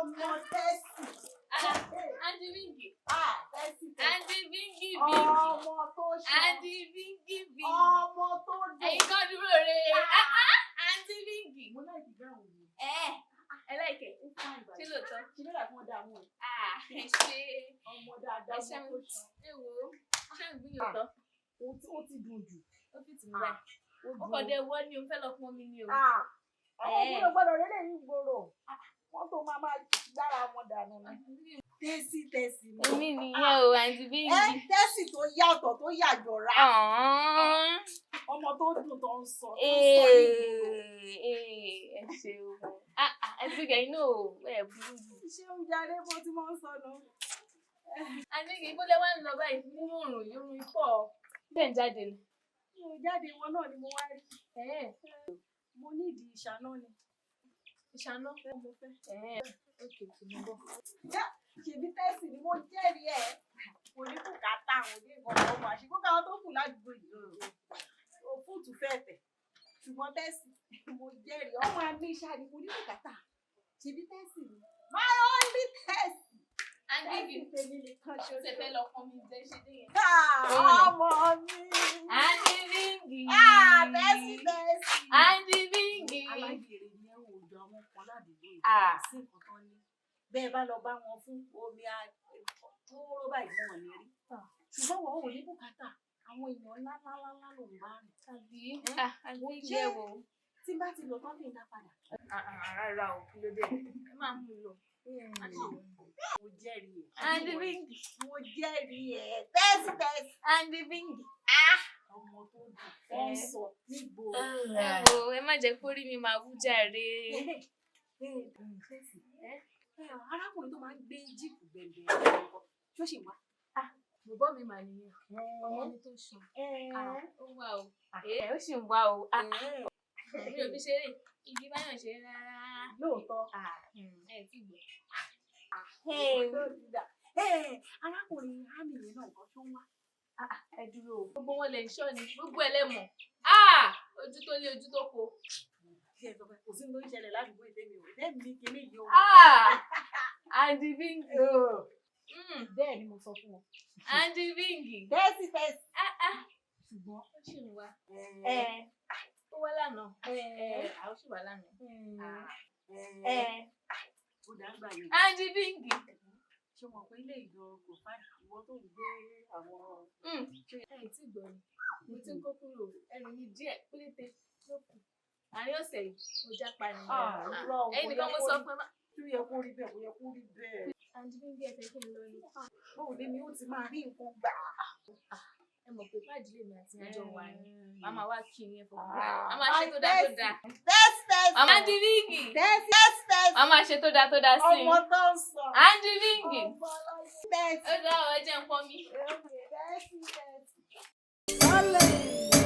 Ọmọ Tẹ́sì. Aunty Binky. Ah, Tẹ́sì Tẹ́sì. Aunty Binky Binky. Ọmọ tó ṣan. Aunty Binky Binky. Ọmọ tó dùn. Ẹ̀yin kan dúró re. Aunty Binky. Mo like gown yìí. Ẹ like ẹ̀. Ó fine bàjẹ́. Ṣé lóòótọ́? Ṣé ló dà kí wọ́n dààmú ẹ̀? Ah, ẹ ṣé. Ọmọ dáadáa, Ẹ ṣé. ọmọ tó ṣan. Ẹ wò ó. Ṣé ń gbìyànjú tán? Ó ti dùn jù. Ó fi tì mí báyìí. Ó Ó dùn. kàn dé wọ́ ni o fẹ́ lọ pọn mi ni o. Ah, àwọn òbúrò gbọ́dọ̀ rélé ní gbòòrò. Wọ́n tó máa máa gbára wọn dànù ni. Tẹ́sí Tẹ́sí ni. Èmi nìyẹn o, Aunty Ẹ Binky. Tẹ́sì tó yàtọ̀ tó yàjọra. Ọmọ tó dùn tó ń sọ tó ń sọ ní ìgboro. Ẹ ṣeun. Ah, ah, Aunty Binky, ẹ̀yin náà ò ẹ burú jù. Ṣé oúnjẹ alẹ́ bó tí wọ́n ń sọ nù? Aunty Binky, ibo lẹ wá ń lọ báyìí nínú òrùn yìí, òrùn pọ̀. Bẹ́ẹ̀ ń jáde ni. Mi ò jáde, wọn náà ni mo wá rí. Mo nídìí ìṣáná ni. Ìṣáná. Mo fẹ́. Ok, kì í bọ̀. Ṣèbí Tẹ́sì ni, mo jẹ́rìí ẹ̀. Kò ní bùkátà àwọn ní nǹkan ọmọ àṣìkò káwọn tó kù ládùúgbò yìí. Òfúùtù fẹ́ tẹ̀. Ṣùgbọ́n Tẹ́sì, mo jẹ́rìí. Ọmọ àmì ìṣá ni, kò ní bùkátà. Ṣèbí Tẹ́sì ni. My only Tẹ́sì. Aunty Tẹ́sì Binky, tèmi nìkan ṣe ṣoṣo. fẹ́ lọ pọn mi jẹ́ ṣe dé yẹn. Ah, ọmọ mi. Aunty Binky. Ah, Tẹ́sì Tẹ́sì. Aunty Binky. Alágbèrè ni ẹ wò jọ àwọn kan ládùúgbò yìí. Ah. Kò sí nǹkan tán ní. Bẹ́ẹ̀ bá lọ bá wọn fún omi tóóró báyìí, wọn ò ní rí. Ṣùgbọ́n wọn ò ní bùkátà. Àwọn èèyàn ńlá ńlá ńlá ńlá ló ń bá rìn. Tàbí Ẹ́, ah, Aunty Binky, ṣé ẹ wò. tí n bá ti lọ tán, kí n dá padà? Rárá o, kí ló dé? Ẹ máa mú un lọ. Mo jẹ́rìí ẹ̀. Aunty Binky. Mo jẹ́rìí ẹ̀. Tẹ́sì Tẹ́sì. Aunty Binky. Ọmọ tó dùn wọ́n ń sọ nígboro. Ẹ wò, ẹ má jẹ́ kó rí mi máa wú jàre. Tẹ́sì. Arákùnrin tó máa ń gbé jíìpù gbẹ̀ngbẹ̀ ṣó ṣì wá? Bọ̀bọ́ mi mà nìyẹn. Ọmọ mi tó ṣan. Ah, ó wà o. Ẹ ó sì ń wá o. Ah, mi ò fi ṣeré. Ibi báyọ̀ ṣeré rárá. Lóòótọ́. Ẹ tí gbọ́. Arákùnrin àmì yẹn náà nǹkan tó ń wá? Ẹ dúró o. Gbogbo wọn lè ń ṣọ́ ni. Gbogbo ẹ lẹ́mọ̀. Ah! Ojú tó lé ojú tó ko. Kò sí ní tó ń ṣẹlẹ̀ ládùúgbò ìtẹ́mi ò ìtẹ́mi ní kinní yìí o. Ah! Aunty Binky. Bẹ́ẹ̀ ni mo sọ fún wọn. Aunty Binky. Tẹ́sì Tẹ́sì. Ah ah. Ṣùgbọ́n Ó sì ń wá. Ó wá lánàá. Àwọn sì wá lánàá. Ó dàgbà yẹn. Aunty Binky. Ṣé wọn pé ilé ìjọ kò fà ìwọ tó ń gbé àwọn. Ẹ tí gbọ́ ni. Mo ti ń kó kúrò, ẹrù mi díẹ̀ péréte ló kù. Àárín ọ̀sẹ̀ yìí, mo jápa ni. Ah, irọ́ o, Ẹ̀yin kò nìkan yẹ mo kó sọ rí fún ẹ má. Tó yẹ kó rí bẹ́ẹ̀, kò yẹ kó rí bẹ́ẹ̀. Aunty Binky, ẹ fẹ́ kí n lọ ni. Báwo lèmi ó ti máa rí nǹkan gbà? Ẹ mọ̀ pé fàájì lèmi àti ẹjọ́ wà ní. Màá máa wá kí yín fún mi. A máa ṣe tó dáa tó dáa. Tẹ́sì Tẹ́sì. Aunty Binky. Tẹ́sì Tẹ́sì Tẹ́sì. Màá máa ṣe tó dáa tó dáa sí i. Ọmọ tó ń sọ. Aunty Binky. Ọmọ ọlọ́yẹ. Tẹ́sì. Ó dáa, ẹ jẹ́ n pọn mi. Tẹ́sì Tẹ́sì. Ọlẹ́.